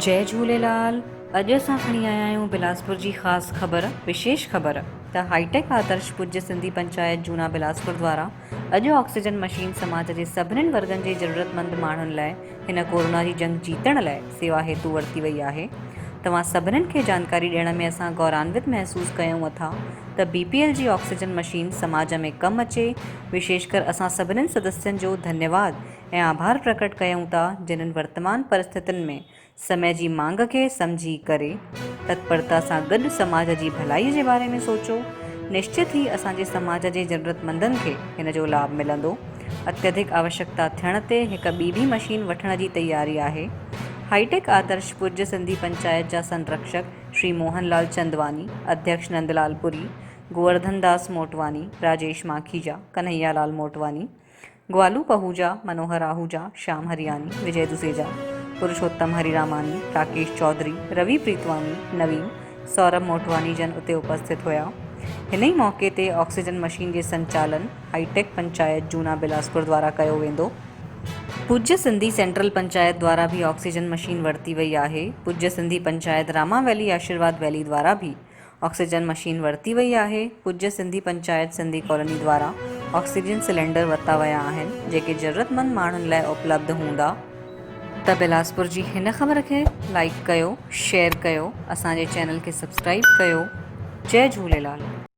جئي جهوليلال اڄ اسان کڻي آيا آهيون بلاسپور جي خاص خبر وشيش خبر ته هائيٽيڪ آدرش پوڄ سنڌي پنچائت جونا بلاسپور دوارا اڄ آڪسيجن مشين سماج جي سڀنين ورگن جي ضرورتمند ماڻهن لاء هن ڪورونا جي جنگ جيتڻ لاء سيوا هيتو ورتي وئي آهي توهان سڀنين کي جانڪاري ڏيڻ ۾ اسان گورانوت محسوس ڪيون اٿا ته بي پي ايل جي آڪسيجن مشين سماج ۾ ڪم اچي وشيشڪر اسان سڀنين سدسين جو ڌنيواد ۽ آڀار پرڪٽ ڪيون ٿا جنھن ورتمان پرسٿتين ۾ سمي جي مانگ کي سمجهي ڪري تتپرتا سان گڏ سماج جي ڀلائي جي باري ۾ سوچو. نشچت ئي اسان جي سماج جي ضرورتمندن کي هن جو لاڀ ملندو. اتيڌڪ آوشڪتا ٿيڻ تي هڪ ٻي به مشين وٺڻ جي تياري آهي. هائيٽيڪ آدرش پوڄ سنڌي پنچائت جا سنرڪشڪ شري موهن لال چندواني، اڌيڪش نندلال پوري، گوورڌن داس موٽواني، راجيش ماکيجا، ڪنهيا لال موٽواني، گوالو پهوجا، منوهر آهوجا، شيام هرياني، وجي دوسيجا، پرشوتم هريراماني، راڪيش چوڌري، روي پريتواني، نوين، سورڀ موٽواني جن اتي اپسٿت هيا. هن ئي موقعي تي آڪسيجن مشين جي سنچالن هائيٽيڪ پنچائت جونا بلاسپور دوارا ڪيو ويندو. پوڄ سنڌي سينٽرل پنچائت دوارا به آڪسيجن مشين ورتي وئي آهي. پوڄ سنڌي پنچائت راما ويلي آشيرواد ويلي دوارا به آڪسيجن مشين ورتي وئي آهي، پوڄ سنڌي پنچائت سنڌي ڪالوني دواران آڪسيجن سلينڊر ورتا ويا آهن، جيڪي ضرورتمند ماڻهن لاء اپلبڌ هوندا. ته بلاسپور جي هن خبر کي لائيڪ ڪيو، شيئر ڪيو، اسان جي چينل کي سبسڪرائيب ڪيو. جئي جهوليلال.